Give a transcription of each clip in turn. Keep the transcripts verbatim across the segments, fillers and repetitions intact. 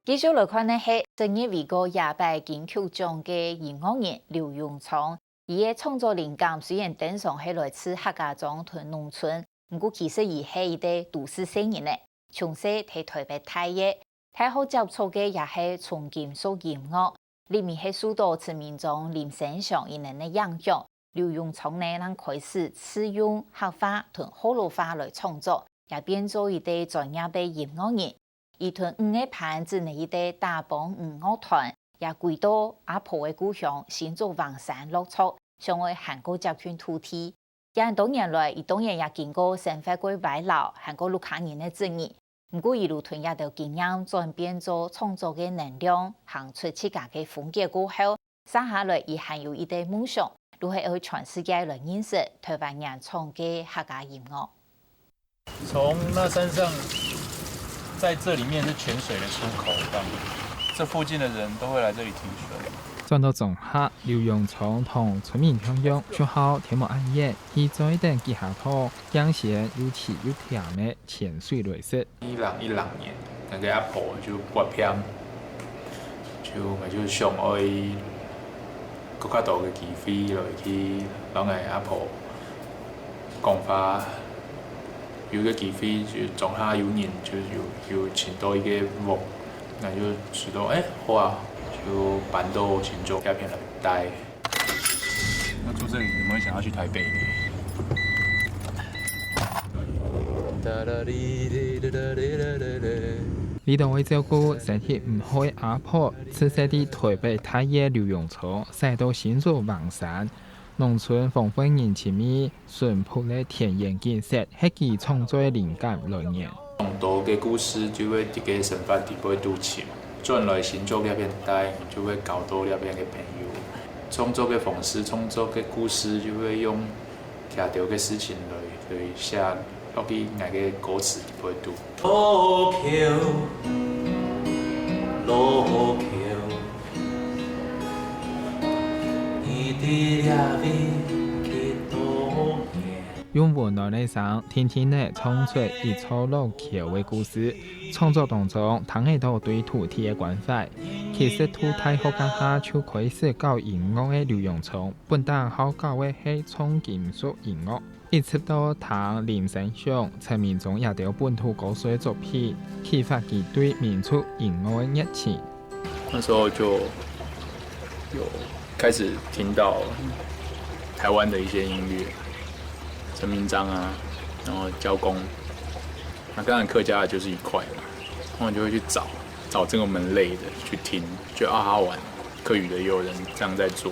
繼續來看个係十月為過這擺金曲獎个音樂人劉永聰，佢个創作靈感雖然頂上係來自客家庄同農村，毋過其實佢係一個都市細人仔，從細在台北大个，大學接觸个也係重金屬音樂，裡面係受到陳明忠、林生祥佢等个影響。劉永聰呢，正開始試用客話同學老話來創作，也變做一個專業个音樂人。 佢同五月番組成一個打幫五樂團，也歸到阿婆个故鄉新竹橫山落腳，想愛還過接近土地。這恁多年來，佢當然也經過生活个懷老，還過屋下人个質疑。毋過佢就同這兜經驗轉變做創作个能量，行出自家个風格過後， 接下來，佢還有一個夢想，就係愛全世界來認識台灣原創个客家音樂。從那山上，在這裡面是泉水的出口，這樣，這附近的人都會來這裡停船。轉到庄下，劉永聰同村民共樣，學校天無恁遠，去載等幾下課，驚鮮又萋又甜个泉水來食。 二零一六年，𠊎个阿婆就發病，就𠊎就想愛閣較多个機會來去摎𠊎阿婆講話。有一個機會就庄下有人就有有尋到一個屋，𠊎就想到欸好啊，就搬到新竹這片來戴。 那住這裡怎麼會想要去台北呢？為著愛照顧身體毋好个阿婆，自細在台北大个劉永聰，徙到新竹橫山，農村黃昏人情味，淳樸个田園景色，係佢創作个靈感來源。 當多个故事就會在該生活裡背肚尋，轉來新竹這片戴，就會交到這片个朋友。創作个方式，創作个故事就會用這兜个事情來來寫落去𠊎个歌詞裡背肚。路口，路口，你在這位企多年？ 用溫暖个聲，定定仔唱出一座路口个故事。創作當中，聽得到對土地个關懷。其實讀大學該下就開始搞音樂个劉永聰，本旦好搞个係重金屬音樂，一直到聽林生祥、陳明忠這兜本土歌手个作品，啟發佢對民族音樂个熱情。 那時候就有開始聽到台灣的一些音樂，陳明章啊，然後交工，那當然客家的就是一塊嘛，然後就會去找找這個門類的去聽，覺得啊好玩，客語的也有人這樣在做。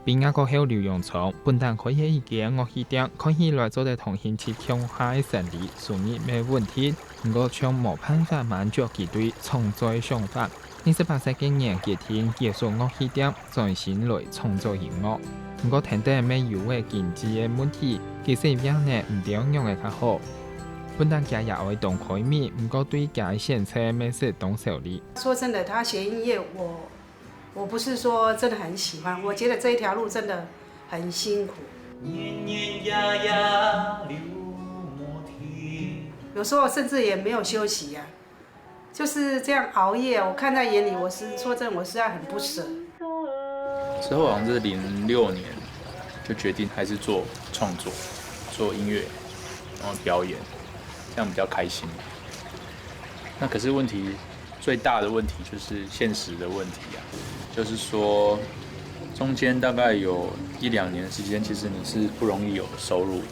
畢業過後，劉永聰本旦開業一間樂器店，看起來做得同興趣共下个生理，收入乜穩定，毋過像無辦法滿足佢對創作个想法。二十八歲該年決定結束樂器店，專心來創作音樂。毋過跈等乜有个經濟个問題，佢先命呢毋知愛仰仔較好。本旦佢也愛當開明，毋過對佢个選擇乜係當愁慮。說真的，他學音樂，我 我不是說真的很喜歡，我覺得這一條路真的很辛苦。有時候甚至也沒有休息啊，就是這樣熬夜，我看在眼裡，我是說真的，我實在很不捨。之後好像是零六年，就決定還是做創作，做音樂，然後表演，這樣比較開心。那可是問題，最大的問題就是現實的問題啊，就是說，中間大概有一兩年的時間，其實你是不容易有收入的。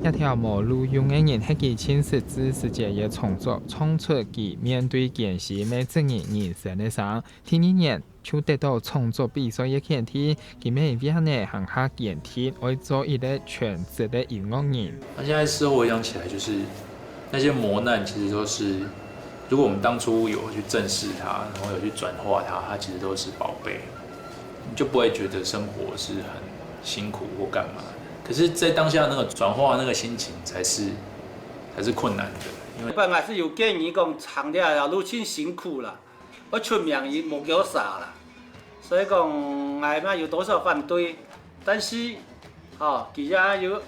這條無路用个人係佢盡實質實踐个創作，唱出佢面對艱辛个職業人生个聲。第二年就得到創作比賽个肯定，佢乜為呢還較堅定，愛做一個全職个音樂人。那現在事後回想起來，就是那些磨難，其實都是如果我們當初有去正視它，然後有去轉化它，它其實都是寶貝。 你就不會覺得生活是很辛苦或幹嘛的。可是，在當下那個轉化那個心情才是才是困難的，因為本來是有建議講，唱這條路盡辛苦啦，愛出名也無幾好啥啦。所以講，𠊎嘛有多少反對，但是，吼，佢也有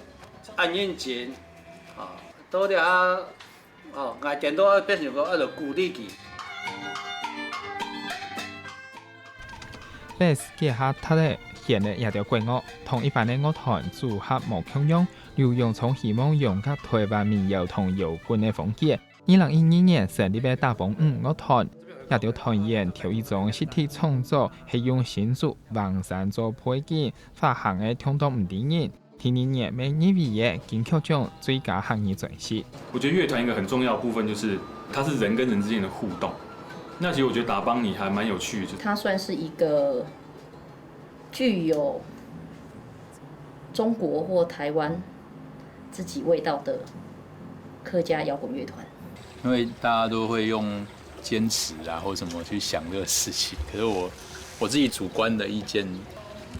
恁認真，吼，到了啊，吼，𠊎顛倒愛變成講愛來鼓勵佢。Bass吉他踢得弦个這條管樂，同一般个樂團組合無共樣，劉永聰希望融合台灣民謠同搖滾个風格， 二零一二年成立个打幫五樂團，這條團員頭一張實體創作係用新竹橫山做背景發行个《暢動毋知人》，第二年乜入圍个金曲獎最佳客語專輯。我觉得乐团一个很重要的部分就是它是人跟人之间的互动。那其实我觉得打帮你还蛮有趣的，就是它算是一个具有中国或台湾自己味道的客家摇滚乐团。因为大家都会用坚持啊或什么去想这个事情，可是我我自己主观的意见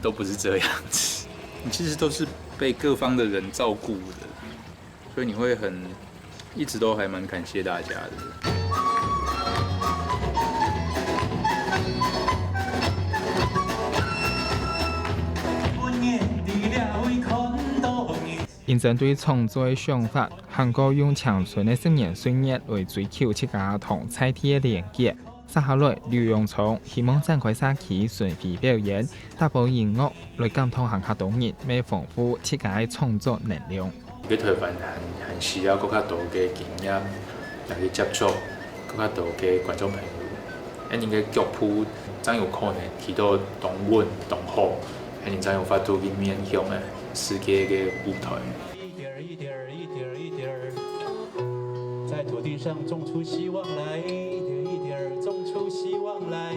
都不是这样子。你其实都是被各方的人照顾的，所以你会很一直都还蛮感谢大家的。 因針對創作个想法，還過用青春个十年歲月來追求自家同在地个連結。接下來，劉永聰希望展開社區巡迴表演，搭配音樂來感動還較多人，乜豐富自家个創作能量。在台灣還還需要更加多个經驗，來去接觸更加多个觀眾朋友。恁樣个腳步，正有可能去到當穩、當好，恁樣正有法度去面向个世界个舞台。一点儿一点儿一点儿一点儿，在土地上种出希望来，一点一点儿种出希望来。